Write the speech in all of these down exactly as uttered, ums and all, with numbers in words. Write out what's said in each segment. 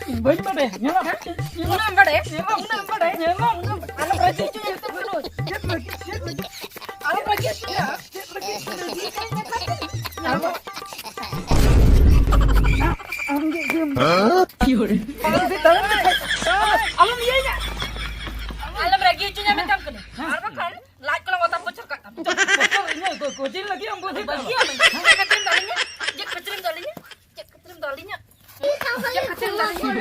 ᱵᱟᱹᱧ ᱵᱟᱰᱟᱭᱟ᱾ ᱧᱮᱞᱟᱢ᱾ ᱩᱱᱟᱹᱜ ᱮᱢ ᱵᱟᱰᱟᱭᱟ? ᱧᱮᱞᱟᱢ᱾ ᱩᱱᱟᱹᱜ ᱮᱢ ᱵᱟᱰᱟᱭᱟ? ᱧᱮᱞᱟᱢ᱾ ᱩᱱᱟᱹᱜ ᱮᱢ ᱵᱟᱰᱟᱭᱟ? ᱟᱞᱚᱢ ᱨᱟᱹᱜᱤ ᱦᱚᱪᱚᱧᱟ ᱱᱤᱛᱚᱜ ᱠᱷᱚᱱ᱾ ᱪᱮᱫ ᱞᱟᱹᱜᱤᱫ? ᱪᱮᱫ ᱞᱟᱹᱜᱤᱫ? ᱟᱞᱚᱢ ᱨᱟᱹᱜᱤ ᱦᱚᱪᱚᱧᱟ᱾ ᱪᱮᱫ ᱞᱟᱹᱜᱤᱫ? ᱟᱞᱚᱢ ᱟᱢ ᱜᱮ ᱤᱭᱟᱹᱢ ᱟᱞᱚᱢ ᱤᱭᱟᱹᱧᱟ᱾ ᱟᱞᱚᱢ ᱨᱟᱹᱜᱤ ᱦᱚᱪᱚᱧᱟ ᱢᱮᱛᱟᱢ ᱠᱟᱹᱱᱟᱹᱧ᱾ ᱟᱨ ᱵᱟᱠᱷᱟᱱ ᱞᱟᱡ ᱠᱚᱞᱟᱝ ᱚᱛᱟ ᱯᱚᱪᱚᱨ ᱠᱟᱜ ᱛᱟᱢᱟ᱾ ᱤᱧᱟᱹᱜ ᱠᱚ-, ᱠᱚᱪᱤᱧ ᱞᱟᱹᱜᱤᱫ ᱮᱢ ᱵᱩᱫᱷᱤ ᱛᱟᱢᱟ᱾ ᱵᱟᱹᱜᱤᱭᱟᱢᱟᱹᱧ᱾ ᱪᱮᱫ ᱠᱷᱟᱹᱛᱤᱨᱮᱢ ᱫᱟᱞᱤᱧᱟ? ᱪᱮᱫ ᱠᱷᱟᱹᱛᱤᱨᱮᱢ ᱫᱟᱞᱤᱧᱟ? ᱪᱮᱫ ᱠᱷᱟᱹᱛᱤᱨᱮᱢ ᱫᱟᱞᱤᱧᱟ? ᱪᱮᱫ ᱠᱷᱟᱹᱛᱤᱨᱮᱢ ᱫᱟᱞᱤᱧᱟ?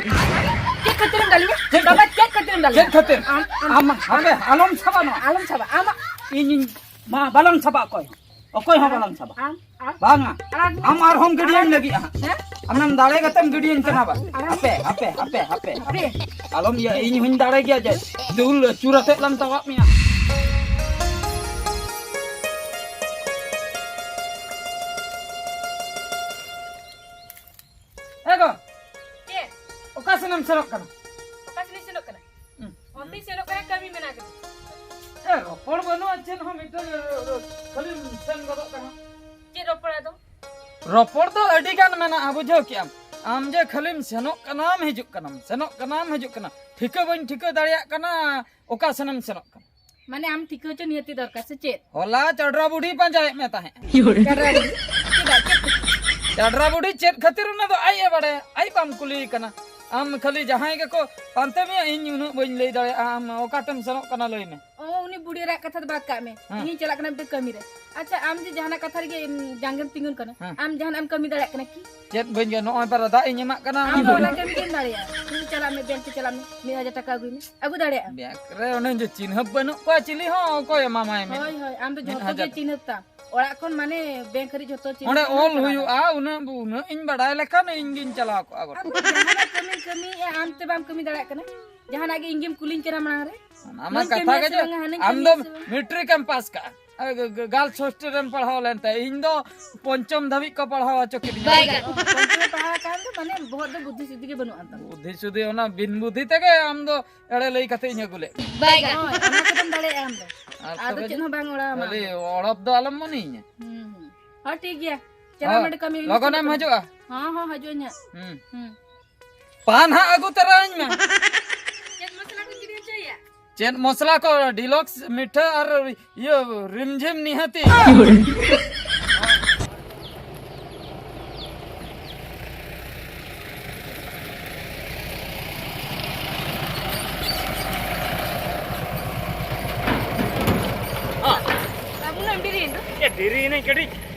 ᱪᱮᱫ ᱠᱷᱟᱹᱛᱤᱨᱮᱢ ᱫᱟᱞᱤᱧᱟ? ᱪᱮᱫ ᱵᱟᱵᱟ, ᱪᱮᱫ ᱠᱷᱟᱹᱛᱤᱨᱮᱢ ᱫᱟᱞᱤᱧᱟ? ᱪᱮᱫ ᱠᱷᱟᱹᱛᱤᱨ? ᱟᱢ, ᱟᱢ, ᱟᱢ ᱦᱟᱯᱮ, ᱟᱞᱚᱢ ᱥᱟᱵᱟ ᱱᱚᱣᱟ᱾ ᱟᱞᱚᱢ ᱥᱟᱵᱟ, ᱟᱢᱟᱜ ᱤᱧ, ᱤᱧ, ᱢᱟ, ᱵᱟᱞᱟᱝ ᱥᱟᱵᱟ ᱚᱠᱚᱭ ᱦᱚᱸ᱾ ᱚᱠᱚᱭ ᱦᱚᱸ ᱵᱟᱞᱟᱝ ᱥᱟᱵᱟ᱾ ᱟᱢ, ᱟᱢ᱾ ᱵᱟᱝᱟ᱾ ᱟᱲᱟᱜ ᱢᱮ᱾ ᱟᱢ ᱟᱨᱦᱚᱸᱢ ᱜᱤᱰᱤᱭᱟᱹᱧ ᱟᱲᱟᱜ ᱢᱮ᱾ ᱞᱟᱹᱜᱤᱫ ᱦᱟᱸᱜ᱾ ᱦᱮᱸ? ᱟᱢᱮᱢ ᱫᱟᱲᱮ ᱠᱟᱛᱮᱢ ᱜᱤᱰᱤᱭᱟᱹᱧ ᱠᱟᱱᱟ ᱵᱟ᱾ ᱟᱲᱟᱜ ᱢᱮ᱾ ᱦᱟᱯᱮ, ᱦᱟᱯᱮ, ᱦᱟᱯᱮ, ᱦᱟᱯᱮ᱾ ᱦᱟᱯᱮ᱾ ᱟᱞᱚᱢ ᱤᱭᱟᱹ, ᱤᱧ ᱦᱚᱸᱧ ᱫᱟᱲᱮ ᱜᱮᱭᱟ ᱡᱮ᱾ ᱫᱩᱞ ᱟᱹᱪᱩᱨ ᱟᱛᱮᱫ ᱞᱟᱝ ᱛᱟᱣᱟᱜ ᱢᱮᱭᱟ᱾ ᱮ ᱜᱚ, ᱪᱮᱫ? ᱚᱠᱟ ᱥᱮᱱᱮᱢ ᱥᱮᱱᱚᱜ ᱠᱟᱱᱟ? ᱚᱠᱟ ᱥᱮᱱᱤᱧ ᱥᱮᱱᱚᱜ ᱠᱟᱱᱟ? ᱦᱩᱸ᱾ ᱚᱱᱛᱮᱧ ᱥᱮᱱᱚᱜ ᱠᱟᱱᱟ, ᱠᱟᱹᱢᱤ ᱢᱮᱱᱟᱜ ᱟᱠᱟᱫᱟ᱾ ᱮ, ᱨᱚᱯᱚᱲ ᱵᱟᱹᱱᱩᱜᱼᱟ ᱪᱮᱫ ᱦᱚᱸ, ᱢᱤᱫᱴᱟᱝ, ᱮ, ᱠᱷᱟᱹᱞᱤᱢ ᱥᱮᱱ ᱜᱚᱫᱚᱜ ᱠᱟᱱᱟ᱾ ᱪᱮᱫ ᱨᱚᱯᱚᱲ ᱟᱫᱚ? ᱨᱚᱯᱚᱲ ᱫᱚ ᱟᱹᱰᱤ ᱜᱟᱱ ᱢᱮᱱᱟᱜᱼᱟ, ᱵᱩᱡᱷᱟᱹᱣ ᱠᱮᱜᱼᱟᱢ᱾ ᱟᱢ ᱡᱮ ᱠᱷᱟᱹᱞᱤᱢ ᱥᱮᱱᱚᱜ ᱠᱟᱱᱟᱢ, ᱦᱤᱡᱩᱜ ᱠᱟᱱᱟᱢ, ᱥᱮᱱᱚᱜ ᱠᱟᱱᱟᱢ, ᱦᱤᱡᱩᱜ ᱠᱟᱱᱟᱢ, ᱴᱷᱤᱠᱟᱹ ᱵᱟᱹᱧ ᱴᱷᱤᱠᱟᱹ ᱫᱟᱲᱮᱭᱟᱜ ᱠᱟᱱᱟ, ᱚᱠᱟ ᱥᱮᱱᱮᱢ ᱥᱮᱱᱚᱜ ᱠᱟᱱᱟ? ᱢᱟᱱᱮ ᱟᱢ ᱴᱷᱤᱠᱟᱹ ᱦᱚᱪᱚ ᱱᱤᱦᱟᱹᱛᱤ ᱫᱚᱨᱠᱟᱨ ᱥᱮ ᱪᱮᱫ? ᱦᱚᱞᱟ ᱪᱟᱰᱨᱟ ᱵᱩᱰᱷᱤ ᱯᱟᱸᱡᱟᱭᱮᱫ ᱢᱮ ᱛᱟᱦᱮᱸᱫ᱾ ᱪᱟᱰᱨᱟ ᱵᱩᱰᱷᱤ? ᱪᱮᱫᱟᱜ? ᱪᱮᱫ ᱠᱷᱟᱹᱛᱤᱨ? ᱪᱟᱰᱨᱟ ᱵᱩᱰᱷᱤ ᱪᱮᱫ ᱠᱷᱟᱹᱛᱤᱨ, ᱚᱱᱟ ᱫᱚ ᱟᱡ ᱮ ᱵᱟᱲᱟᱭᱟ, ᱟᱡ ᱵᱟᱢ ᱠᱩᱞᱤᱭᱮ ᱠᱟᱱᱟ᱾ ᱟᱢ ᱠᱷᱟᱹᱞᱤ ᱡᱟᱦᱟᱸᱭ ᱜᱮᱠᱚ ᱯᱟᱱᱛᱮ ᱢᱮᱭᱟ, ᱤᱧ ᱩᱱᱟᱹᱜ ᱵᱟᱹᱧ ᱞᱟᱹᱭ ᱫᱟᱲᱮᱭᱟᱜᱼᱟ᱾ ᱟᱢ ᱚᱠᱟ ᱛᱮᱢ ᱥᱮᱱᱚᱜ ᱠᱟᱱᱟ ᱞᱟᱹᱭ ᱢᱮ᱾ ᱚ, ᱩᱱᱤ ᱵᱩᱲᱤ ᱨᱟᱜ ᱠᱟᱛᱷᱟ ᱫᱚ ᱵᱟᱫ ᱠᱟᱜ ᱢᱮ᱾ ᱦᱮᱸ᱾ ᱤᱧᱤᱧ ᱪᱟᱞᱟᱜ ᱠᱟᱱᱟ ᱢᱤᱫᱴᱮᱱ ᱠᱟᱹᱢᱤ ᱨᱮ᱾ ᱟᱪᱪᱷᱟ, ᱟᱢ ᱡᱮ ᱡᱟᱦᱟᱱᱟᱜ ᱠᱟᱛᱷᱟ ᱨᱮᱜᱮ, ᱩᱢ, ᱡᱟᱸᱜᱮᱢ ᱛᱤᱸᱜᱩᱱ ᱠᱟᱱᱟ, ᱦᱮᱸ᱾ ᱟᱢ ᱡᱟᱦᱟᱱᱟᱜ ᱮᱢ ᱠᱟᱹᱢᱤ ᱫᱟᱲᱮᱭᱟᱜ ᱠᱟᱱᱟ ᱠᱤ? ᱪᱮᱫ ᱵᱟᱹᱧ ᱜᱟᱱᱚᱜᱼᱟ? ᱱᱚᱜᱼᱚᱭ ᱯᱟᱨᱟ ᱫᱟᱜ ᱤᱧ ᱮᱢᱟᱜ ᱠᱟᱱᱟ᱾ ᱟᱢ ᱫᱚ ᱚᱱᱟ ᱠᱟᱹᱢᱤ ᱜᱮᱢ ᱫᱟᱲᱮᱭᱟᱜᱼᱟ᱾ ᱛᱤᱦᱤᱧ ᱪᱟᱞᱟᱜ ᱢᱮ, ᱵᱮᱝᱠ ᱛᱮ ᱪᱟᱞᱟᱜ ᱢᱮ, ᱢᱤᱫ ᱦᱟᱡᱟᱨ ᱴᱟᱠᱟ ᱟᱹᱜᱩᱭ ᱢᱮ, ᱟᱹᱜᱩ ᱫᱟᱲᱮᱭᱟᱜᱼᱟ᱾ ᱵᱮᱝᱠ ᱨᱮ ᱚᱱᱮ ᱡᱮ ᱪᱤᱱᱦᱟᱹᱯ ᱵᱟᱹᱱᱩᱜ ᱠᱚᱣᱟ ᱪᱤᱞᱤ ᱦᱚᱸ, ᱚᱠᱚᱭ ᱮᱢᱟᱢᱟᱭ ᱢᱮ? ᱦᱳᱭ, ᱦᱳᱭ, ᱟᱢ ᱫᱚ ᱢᱤᱫ ᱡᱷᱚᱛᱚ ᱦᱟᱡᱟᱨ ᱜᱮ ᱪᱤᱱᱦᱟᱹᱯ ᱛᱟᱢ᱾ ᱚᱲᱟᱜ ᱠᱷᱚᱱ ᱢᱟᱱᱮ ᱵᱮᱝᱠ ᱦᱟᱹᱨᱤᱡ ᱡᱷᱚᱛᱚ ᱪᱤᱱᱦᱟᱹᱯ ᱚᱸᱰᱮ ᱛᱟᱢ, ᱚᱞ ᱪᱟᱞᱟᱜ ᱦᱩᱭᱩᱜᱼᱟ, ᱢᱮ᱾ ᱩᱱᱟᱹᱜ, ᱩᱱᱟᱹᱜ ᱤᱧ ᱵᱟᱰᱟᱭ ᱞᱮᱠᱷᱟᱱ ᱤᱧ ᱜᱤᱧ ᱪᱟᱞᱟᱣ ᱠᱚᱜᱼᱟ ᱜᱚᱴᱟ᱾ ᱟᱢ ᱫᱚ ᱡᱟᱦᱟᱱᱟᱜ ᱠᱟᱹᱢᱤ ᱠᱟᱹᱢᱤᱭᱮᱫᱼᱟ, ᱟᱢ ᱛᱮ ᱵᱟᱢ ᱠᱟᱹᱢᱤ ᱫᱟᱲᱮᱭᱟᱜ ᱠᱟᱱᱟ? ᱡᱟᱦᱟᱱᱟᱜ ᱜᱮ ᱤᱧ ᱜᱮᱢ ᱠᱩᱞᱤᱧ ᱠᱟᱱᱟ ᱢᱟᱲᱟᱝ ᱨᱮ᱾ ᱚᱱᱟ ᱢᱟ ᱱᱚᱣᱟᱧ ᱠᱟᱛᱷᱟ ᱠᱟᱹᱢᱤᱭᱟ ᱜᱮ ᱥᱮ ᱡᱮ ᱵᱟᱝᱟ, ᱦᱟᱱᱟᱧ ᱟᱢ ᱠᱟᱹᱢᱤᱭᱟ ᱫᱚ ᱥᱮ ᱵᱟᱝᱟ? ᱢᱮᱴᱨᱤᱠ ᱮᱢ ᱯᱟᱥ ᱠᱟᱜᱼᱟ᱾ ᱟᱨ ᱜ-, ᱜ-, ᱜᱟᱨᱞᱥ ᱦᱳᱥᱴᱮᱞ ᱨᱮᱢ ᱯᱟᱲᱦᱟᱣ ᱞᱮᱱ ᱛᱟᱦᱮᱸ, ᱤᱧ ᱫᱚ ᱯᱚᱧᱪᱚᱢ ᱫᱷᱟᱹᱵᱤᱡ ᱠᱚ ᱯᱟᱲᱦᱟᱣ ᱦᱚᱪᱚ ᱠᱤᱫᱤᱧᱟ᱾ ᱵᱟᱭ ᱜᱟᱱᱚᱜᱼᱟ᱾ ᱯᱚᱧᱪᱚᱢ ᱮ ᱯᱟᱲᱦᱟᱣ ᱠᱷᱟᱱ ᱫᱚ ᱢᱟᱱᱮ ᱵᱚᱦᱚᱜ ᱫᱚ ᱵᱩᱫᱽᱫᱷᱤ ᱥᱩᱫᱽᱫᱷᱤ ᱜᱮ ᱵᱟᱹᱱᱩᱜ ᱟᱱ ᱛᱟᱢᱟ᱾ ᱵᱩᱫᱽᱫᱷᱤ ᱥᱩᱫᱽᱫᱷᱤ ᱚᱱᱟ ᱵᱤᱱ ᱵᱩᱫᱽᱫᱷᱤ ᱛᱮᱜᱮ ᱟᱢ ᱫᱚ ᱮᱲᱮ ᱞᱟᱹᱭ ᱠᱟᱛᱮ ᱤᱧ ᱟᱹᱜᱩ ᱞᱮᱫ ᱢᱮᱭᱟ᱾ ᱵᱟᱭ ᱜᱟᱱᱚᱜᱼᱟ᱾ ᱦᱳᱭ, ᱚᱱᱟ ᱠᱚᱫᱚᱢ ᱫᱟᱲᱮᱭᱟᱜᱼᱟ ᱟᱢ ᱫᱚ᱾ ᱟᱨ ᱟᱫᱚ ᱛᱚᱵᱮ ᱪᱮᱫ ᱦᱚᱸ ᱵᱟᱝ ᱚᱲᱟᱜ ᱟᱢ ᱠᱷᱟᱹᱞᱤ ᱫᱚ᱾ ᱚᱲᱚᱯ ᱫᱚ ᱟᱞᱚᱢ ᱢᱚᱱᱮᱭᱤᱧᱟ᱾ ᱦᱩᱸ, ᱦᱩᱸ᱾ ᱦᱚᱸ, ᱴᱷᱤᱠ ᱜᱮᱭᱟ᱾ ᱪᱟᱞᱟᱜ ᱦᱚᱸ, ᱢᱮ, ᱠᱟᱹᱢᱤ ᱞᱚᱜᱚᱱᱮᱢ ᱦᱤᱡᱩᱜᱼᱟ? ᱦᱚᱸ, ᱦᱚᱸ, ᱦᱤᱡᱩᱜ ᱟᱹᱧ ᱦᱟᱸᱜ᱾ ᱦᱩᱸ᱾ ᱦᱩᱸ᱾ ᱯᱟᱱ ᱦᱟᱸᱜ ᱟᱹᱜᱩ ᱛᱚᱨᱟᱧ ᱢᱮ᱾ ᱪᱮᱫ ᱢᱚᱥᱞᱟ ᱠᱚ ᱠᱤᱨᱤᱧ ᱦᱚᱪᱚᱭᱟ? ᱪᱮᱫ ᱢᱚᱥᱞᱟ ᱠᱚ? ᱰᱤᱞᱚᱠᱥ ᱢᱤᱴᱷᱟᱹ ᱟᱨ ᱤᱭᱟᱹ ᱨᱤᱢᱡᱷᱤᱢ ᱱᱤᱦᱟᱹᱛᱤ᱾ ᱵᱟᱹᱵᱩ, ᱩᱱᱟᱹᱜ ᱮᱢ ᱰᱮᱨᱤᱭᱮᱱ ᱫᱚ? ᱮ, ᱰᱮᱨᱤᱭᱮᱱᱟᱹᱧ ᱠᱟᱹᱴᱤᱡ᱾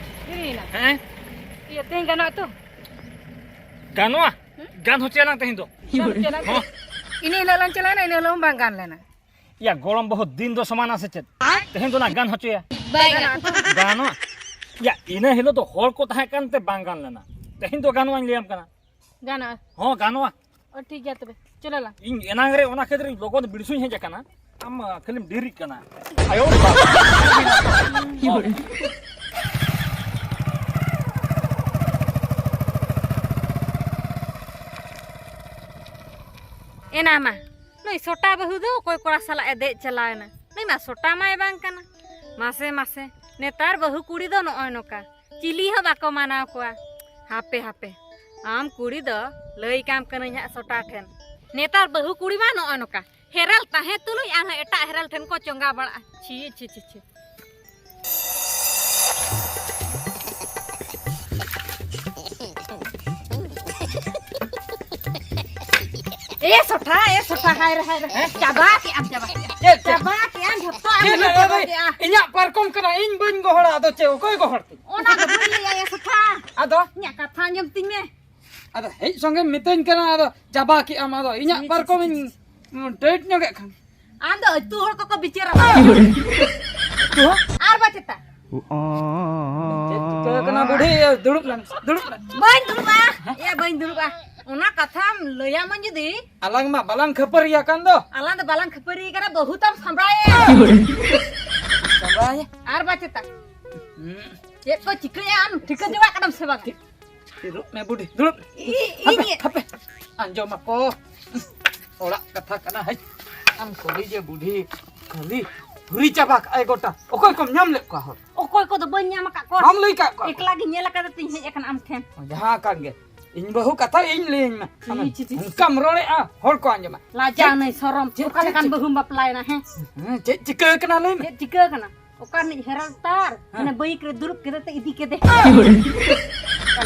ᱰᱮᱨᱤᱭᱮᱱᱟ? ᱦᱮᱸ? ᱤᱭᱟᱹ, ᱛᱮᱦᱮᱧ ᱜᱟᱱᱚᱜᱼᱟ ᱛᱚ? ᱜᱟᱱᱚᱜᱼᱟ? ᱦᱩᱸ? ᱜᱟᱱ ᱦᱚᱪᱚᱭᱟᱞᱟᱝ ᱛᱮᱦᱮᱧ ᱫᱚ᱾ ᱜᱟᱱ ᱦᱚᱪᱚᱭᱟᱞᱟᱝ? ᱦᱚᱸ᱾ ᱤᱱᱟᱹ ᱦᱤᱞᱳᱜ ᱞᱟᱝ ᱪᱟᱞᱟᱣᱮᱱᱟ, ᱤᱱᱟᱹ ᱦᱤᱞᱳᱜ ᱦᱚᱸ ᱵᱟᱝ ᱜᱟᱱ ᱞᱮᱱᱟ᱾ ᱭᱟ, ᱜᱚᱲᱚᱢ ᱵᱟᱹᱦᱩ, ᱫᱤᱱ ᱫᱚ ᱥᱚᱢᱟᱱᱟ ᱥᱮ ᱪᱮᱫ? ᱛᱮᱦᱮᱧ ᱫᱚ ᱱᱟᱜ ᱜᱟᱱ ᱦᱚᱪᱚᱭᱟ᱾ ᱵᱟᱭ ᱜᱟᱱᱚᱜᱼᱟ᱾ ᱜᱟᱱᱚᱜᱼᱟ? ᱭᱟ, ᱤᱱᱟᱹ ᱦᱤᱞᱳᱜ ᱫᱚ ᱦᱚᱲ ᱠᱚ ᱛᱟᱦᱮᱸ ᱠᱟᱱᱛᱮ ᱵᱟᱝ ᱜᱟᱱ ᱞᱮᱱᱟ᱾ ᱛᱮᱦᱮᱧ ᱫᱚ ᱜᱟᱱᱚᱜᱼᱟᱧ ᱞᱟᱹᱭᱟᱢ ᱠᱟᱱᱟ᱾ ᱜᱟᱱᱚᱜᱼᱟ᱾ ᱦᱚᱸ, ᱜᱟᱱᱚᱜᱼᱟ᱾ ᱚ, ᱴᱷᱤᱠ ᱜᱮᱭᱟ ᱛᱚᱵᱮ, ᱪᱚᱞᱚ ᱞᱟᱝ᱾ ᱤᱧ ᱮᱱᱟᱝ ᱨᱮ ᱚᱱᱟ ᱠᱷᱟᱹᱛᱤᱨ ᱤᱧ ᱞᱚᱜᱚᱱ ᱵᱤᱲᱥᱩᱧ ᱦᱮᱡ ᱟᱠᱟᱱᱟ᱾ ᱟᱢ, ᱟ, ᱠᱷᱟᱹᱞᱤᱢ ᱰᱮᱨᱤᱜ ᱠᱟᱱᱟ᱾ ᱟᱭᱳ ᱵᱟᱵᱟ᱾ ᱮᱱᱟ ᱢᱟ, ᱱᱩᱭ ᱥᱚᱴᱟ ᱵᱟᱹᱦᱩ ᱫᱚ ᱚᱠᱚᱭ ᱠᱚᱲᱟ ᱥᱟᱞᱟᱜ ᱮ ᱫᱮᱡ ᱪᱟᱞᱟᱣ ᱮᱱᱟ? ᱱᱩᱭ ᱢᱟ ᱥᱚᱴᱟ ᱢᱟᱭ ᱵᱟᱝ ᱠᱟᱱᱟ᱾ ᱢᱟᱥᱮ, ᱢᱟᱥᱮ, ᱱᱮᱛᱟᱨ ᱵᱟᱹᱦᱩ ᱠᱩᱲᱤ ᱫᱚ ᱱᱚᱜᱼᱚᱭ ᱱᱚᱝᱠᱟ, ᱪᱤᱞᱤ ᱦᱚᱸ ᱵᱟᱠᱚ ᱢᱟᱱᱟᱣ ᱠᱚᱣᱟ᱾ ᱦᱟᱯᱮ, ᱦᱟᱯᱮ, ᱟᱢ ᱠᱩᱲᱤ ᱫᱚ ᱞᱟᱹᱭ ᱠᱟᱢ ᱠᱟᱹᱱᱟᱹᱧ ᱦᱟᱸᱜ ᱥᱚᱴᱟ ᱴᱷᱮᱱ᱾ ᱱᱮᱛᱟᱨ ᱵᱟᱹᱦᱩ ᱠᱩᱲᱤ ᱢᱟ ᱱᱚᱜᱼᱚᱭ ᱱᱚᱝᱠᱟ, ᱦᱮᱨᱮᱞ ᱛᱟᱦᱮᱸ ᱛᱩᱞᱩᱡ ᱟᱨᱦᱚᱸ ᱮᱴᱟᱜ ᱦᱮᱨᱮᱞ ᱴᱷᱮᱱ ᱠᱚ ᱪᱚᱸᱜᱟ ᱵᱟᱲᱟᱜᱼᱟ᱾ ᱪᱷᱤ, ᱪᱷᱤ, ᱪᱷᱤ, ᱪᱷᱤ᱾ ᱮ ᱥᱚᱴᱷᱟ, ᱮ ᱥᱚᱴᱷᱟ, ᱦᱟᱭ ᱨᱮ, ᱦᱟᱭ ᱨᱮ᱾ ᱦᱮᱸ? ᱪᱟᱵᱟ ᱠᱮᱜ ᱟᱢ, ᱪᱟᱵᱟ ᱠᱮᱜ ᱟᱢ᱾ ᱪᱮᱫ, ᱪᱮᱫ? ᱪᱟᱵᱟ ᱠᱮᱜ ᱟᱢ, ᱡᱷᱚᱛᱚ ᱟᱢ ᱪᱮᱫ ᱜᱮᱢ ᱞᱟᱹᱭ ᱪᱟᱵᱟ ᱫᱟᱹᱧ? ᱠᱮᱜᱼᱟ᱾ ᱤᱧᱟᱹᱜ ᱯᱟᱨᱠᱚᱢ ᱠᱟᱱᱟ, ᱤᱧ ᱵᱟᱹᱧ ᱜᱚᱦᱚᱲᱟ, ᱟᱫᱚ ᱪᱮᱫ, ᱚᱠᱚᱭ ᱜᱚᱦᱚᱲ ᱛᱤᱧ? ᱚᱱᱟ ᱫᱚ ᱵᱟᱹᱧ ᱞᱟᱹᱭᱟ, ᱮ ᱥᱚᱴᱷᱟ᱾ ᱟᱫᱚ? ᱤᱧᱟᱹᱜ ᱠᱟᱛᱷᱟ ᱟᱸᱡᱚᱢ ᱛᱤᱧ ᱢᱮ᱾ ᱟᱫᱚ ᱦᱮᱡ ᱥᱚᱸᱜᱮᱢ ᱢᱤᱛᱟᱹᱧ ᱠᱟᱱᱟ, ᱟᱫᱚ ᱪᱟᱵᱟ ᱠᱮᱜ ᱟᱢ, ᱟᱫᱚ ᱤᱧᱟᱹᱜ ᱪᱷᱤ, ᱪᱷᱤ, ᱯᱟᱨᱠᱚᱢ ᱪᱷᱤ, ᱤᱧ, ᱪᱷᱤ᱾ ᱩᱸ, ᱴᱟᱭᱤᱴ ᱧᱚᱜᱮᱫ ᱠᱷᱟᱱ᱾ ᱟᱢ ᱫᱚ ᱟᱹᱛᱩ ᱦᱚᱲ ᱠᱚᱠᱚ ᱵᱤᱪᱟᱹᱨᱟ᱾ ᱟᱹᱛᱩ ᱦᱚᱲ? ᱟᱨ ᱵᱟ ᱪᱮᱛᱟ? ᱪᱮᱫ ᱪᱤᱠᱟᱹ ᱠᱟᱱᱟ ᱵᱩᱰᱷᱤ? ᱫᱩᱲᱩᱵ ᱞᱮᱱ, ᱫᱩᱲᱩᱵ ᱞᱮᱱ᱾ ᱵᱟᱹᱧ ᱫᱩᱲᱩᱵᱼᱟ᱾ ᱮ, ᱵᱟᱹᱧ ᱫᱩᱲᱩᱵᱼᱟ᱾ ᱚᱱᱟ ᱠᱟᱛᱷᱟᱢ ᱞᱟᱹᱭᱟᱢᱟᱹᱧ ᱡᱩᱫᱤ᱾ ᱟᱞᱟᱝ ᱢᱟ ᱵᱟᱞᱟᱝ ᱠᱷᱟᱹᱯᱟᱹᱨᱤ ᱟᱠᱟᱱ ᱫᱚ᱾ ᱟᱞᱟᱝ ᱫᱚ ᱵᱟᱞᱟᱝ ᱠᱷᱟᱹᱯᱟᱹᱨᱤ ᱟᱠᱟᱱᱟ, ᱵᱟᱹᱦᱩ ᱛᱟᱢ ᱥᱟᱢᱵᱲᱟᱭᱮ᱾ ᱥᱟᱢᱵᱲᱟᱭᱮ? ᱟᱨ ᱵᱟ ᱪᱮᱛᱟ? ᱦᱩᱸ᱾ ᱪᱮᱫ ᱠᱚ ᱪᱤᱠᱟᱹᱭᱟ ᱟᱢ ᱴᱷᱤᱠᱟᱹ ᱡᱚᱝᱟᱜ ᱠᱟᱱᱟᱢ ᱥᱮ ᱵᱟᱝ? ᱫᱩᱲᱩᱵ ᱢᱮ ᱵᱩᱰᱷᱤ, ᱫᱩᱲᱩᱵ᱾ ᱤ-, ᱦᱟᱯᱮ, ᱤᱧ ᱦᱟᱯᱮ, ᱟᱸᱡᱚᱢ ᱟᱠᱚ᱾ ᱚᱲᱟᱜ ᱠᱟᱛᱷᱟ ᱠᱟᱱᱟ, ᱦᱮᱡ᱾ ᱟᱢ ᱠᱩᱞᱤ ᱡᱮ ᱵᱩᱰᱷᱤ, ᱠᱷᱟᱹᱞᱤ ᱦᱩᱨᱤ ᱪᱟᱵᱟ ᱠᱟᱜᱼᱟᱭ ᱜᱚᱴᱟ᱾ ᱚᱠᱚᱭ ᱠᱚᱢ ᱧᱟᱢ ᱞᱮᱫ ᱠᱚᱣᱟ ᱦᱚᱲ? ᱚᱠᱚᱭ ᱠᱚᱫᱚ ᱵᱟᱹᱧ ᱧᱟᱢ ᱟᱠᱟᱫ ᱠᱚᱣᱟ᱾ ᱵᱟᱢ ᱞᱟᱹᱭ ᱠᱟᱜ ᱠᱚᱣᱟ? ᱮᱠᱞᱟ ᱜᱤᱧ ᱧᱮᱞ ᱟᱠᱟᱫᱟ ᱛᱤᱧ ᱦᱮᱡ ᱟᱠᱟᱱᱟ ᱟᱢ ᱴᱷᱮᱱ᱾ ᱡᱟᱦᱟᱸ ᱠᱟᱱ ᱜᱮ, ᱤᱧ ᱵᱟᱹᱦᱩ ᱠᱟᱛᱷᱟ ᱤᱧ ᱞᱟᱹᱭᱟᱹᱧ ᱢᱮ᱾ ᱪᱤ, ᱪᱤ, ᱪᱤ, ᱪᱤ᱾ ᱚᱱᱠᱟᱢ ᱨᱚᱲᱮᱜᱼᱟ, ᱦᱚᱲ ᱠᱚ ᱟᱸᱡᱚᱢᱟ᱾ ᱞᱟᱡᱟ ᱪᱮᱫ, ᱱᱟᱹᱭ ᱥᱚᱨᱚᱢ, ᱪᱮᱫ, ᱚᱠᱟ ᱪᱮᱫ, ᱞᱮᱠᱟᱱ ᱪᱮᱫ? ᱵᱟᱹᱦᱩᱢ ᱵᱟᱯᱞᱟᱭᱮᱱᱟ, ᱦᱮᱸ? ᱦᱮᱸ, ᱪᱮᱫ ᱪᱤᱠᱟᱹ ᱠᱟᱱᱟ ᱞᱟᱹᱭ ᱢᱮ? ᱪᱮᱫ ᱪᱤᱠᱟᱹ ᱠᱟᱱᱟ? ᱚᱠᱟ ᱨᱤᱱᱤᱡ ᱦᱮᱨᱮᱞ ᱛᱟᱨ? ᱦᱮᱸ᱾ ᱦᱟᱱᱮ ᱵᱟᱹᱭᱤᱠ ᱨᱮ ᱫᱩᱲᱩᱵ ᱠᱮᱫᱮ ᱛᱮ ᱤᱫᱤ ᱠᱮᱫᱮ᱾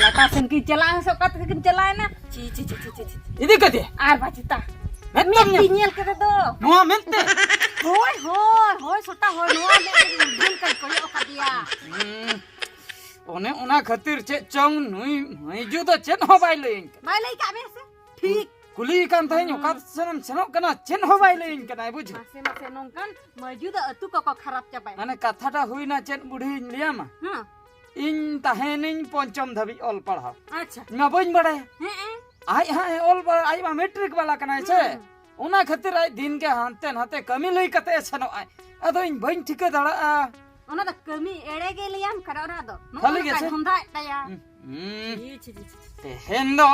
ᱞᱟᱴᱟ ᱥᱮᱱ ᱠᱤᱱ ᱪᱟᱞᱟᱜᱼᱟ ᱥᱮ ᱚᱠᱟ ᱛᱮᱠᱤᱱ ᱪᱟᱞᱟᱣᱮᱱᱟ? ᱪᱤ, ᱪᱤ, ᱪᱤ᱾ ᱤᱫᱤ ᱠᱮᱫᱮ? ᱟᱨ ᱵᱟᱪᱮᱛᱟ᱾ ᱢᱮᱫ ᱢᱮᱫ ᱛᱮᱢ ᱛᱤᱧ ᱧᱮᱞ ᱠᱮᱫᱮ ᱫᱚ᱾ ᱱᱚᱣᱟ ᱢᱮᱫ ᱛᱮ? ᱦᱳᱭ, ᱦᱳᱭ, ᱦᱳᱭ, ᱥᱚᱴᱟ, ᱦᱳᱭ, ᱱᱚᱣᱟ ᱢᱮᱫ ᱛᱮ ᱩᱨᱜᱩᱞ ᱠᱟᱹᱧ ᱠᱚᱭᱚᱜ ᱟᱠᱟᱫᱮᱭᱟ᱾ ᱦᱩᱸ᱾ ᱚᱱᱮ ᱚᱱᱟ ᱠᱷᱟᱹᱛᱤᱨ ᱪᱮᱫ ᱪᱚᱝ ᱱᱩᱭ ᱢᱟᱹᱭᱡᱩ ᱫᱚ ᱪᱮᱫ ᱦᱚᱸ ᱵᱟᱭ ᱞᱟᱹᱭᱟᱹᱧ ᱠᱟᱱᱟ᱾ ᱵᱟᱭ ᱞᱟᱹᱭ ᱠᱟᱜ ᱢᱮᱭᱟ ᱥᱮ? ᱴᱷᱤᱠ᱾ ᱠᱩᱞᱤᱭᱮ ᱠᱟᱱ ᱛᱟᱦᱮᱸᱧ, ᱦᱩᱸ᱾ ᱚᱠᱟ ᱥᱮᱱᱮᱢ ᱥᱮᱱᱚᱜ ᱠᱟᱱᱟ? ᱪᱮᱫ ᱦᱚᱸ ᱵᱟᱭ ᱞᱟᱹᱭᱟᱹᱧ ᱠᱟᱱᱟᱭ, ᱵᱩᱡᱷᱟᱹᱣ᱾ ᱢᱟᱥᱮ, ᱢᱟᱥᱮ, ᱱᱚᱝᱠᱟᱱ ᱢᱟᱹᱭᱡᱩ ᱫᱚ ᱟᱹᱛᱩ ᱠᱚᱠᱚ ᱠᱷᱟᱨᱟᱯ ᱪᱟᱵᱟᱭᱟ᱾ ᱢᱟᱱᱮ ᱠᱟᱛᱷᱟᱴᱟ ᱦᱩᱭᱱᱟ ᱪᱮᱫ ᱵᱩᱰᱷᱤᱧ ᱞᱟᱹᱭᱟᱢᱟ? ᱦᱮᱸ᱾ ᱤᱧ ᱛᱟᱦᱮᱸᱱᱟᱹᱧ ᱯᱚᱧᱪᱚᱢ ᱫᱷᱟᱹᱵᱤᱡ ᱚᱞ ᱯᱟᱲᱦᱟᱣ᱾ ᱟᱪᱪᱷᱟ᱾ ᱤᱧ ᱢᱟ ᱵᱟᱹᱧ ᱵᱟᱲᱟᱭᱟ᱾ ᱦᱮᱸ, ᱦᱮᱸ᱾ ᱟᱡ ᱦᱟᱸᱜ ᱮ ᱚᱞ ᱵᱟᱲᱟ, ᱟᱡ ᱢᱟ ᱢᱮᱴᱨᱤᱠ ᱵᱟᱞᱟ ᱠᱟᱱᱟᱭ ᱥᱮ᱾ ᱦᱩᱸ᱾ ᱚᱱᱟ ᱠᱷᱟᱹᱛᱤᱨ ᱟᱡ ᱫᱤᱱ ᱜᱮ ᱦᱟᱱᱛᱮ ᱱᱟᱛᱮ ᱠᱟᱹᱢᱤ ᱞᱟᱹᱭ ᱠᱟᱛᱮ ᱮ ᱥᱮᱱᱚᱜ ᱟᱭ᱾ ᱟᱫᱚ ᱤᱧ ᱵᱟᱹᱧ ᱴᱷᱤᱠᱟᱹ ᱫᱟᱲᱮᱭᱟᱜᱼᱟ᱾ ᱚᱱᱟ ᱫᱚ ᱠᱟᱹᱢᱤ ᱮᱲᱮ ᱜᱮ ᱞᱟᱹᱭᱟᱢ ᱠᱟᱱᱟ, ᱚᱱᱟ ᱫᱚ᱾ ᱱᱚᱜᱼᱚ ᱠᱷᱟᱹᱞᱤ ᱱᱚᱝᱠᱟᱭ ᱜᱮᱥᱮ? ᱫᱷᱚᱱᱫᱟᱭᱮᱫ ᱛᱟᱭᱟ᱾ ᱦᱩᱸ, ᱦᱩᱸ᱾ ᱤᱭᱟᱹ, ᱪᱷᱤ, ᱪᱷᱤ, ᱪᱷᱤ, ᱪᱷᱤ᱾ ᱛᱮᱦᱮᱧ ᱫᱚ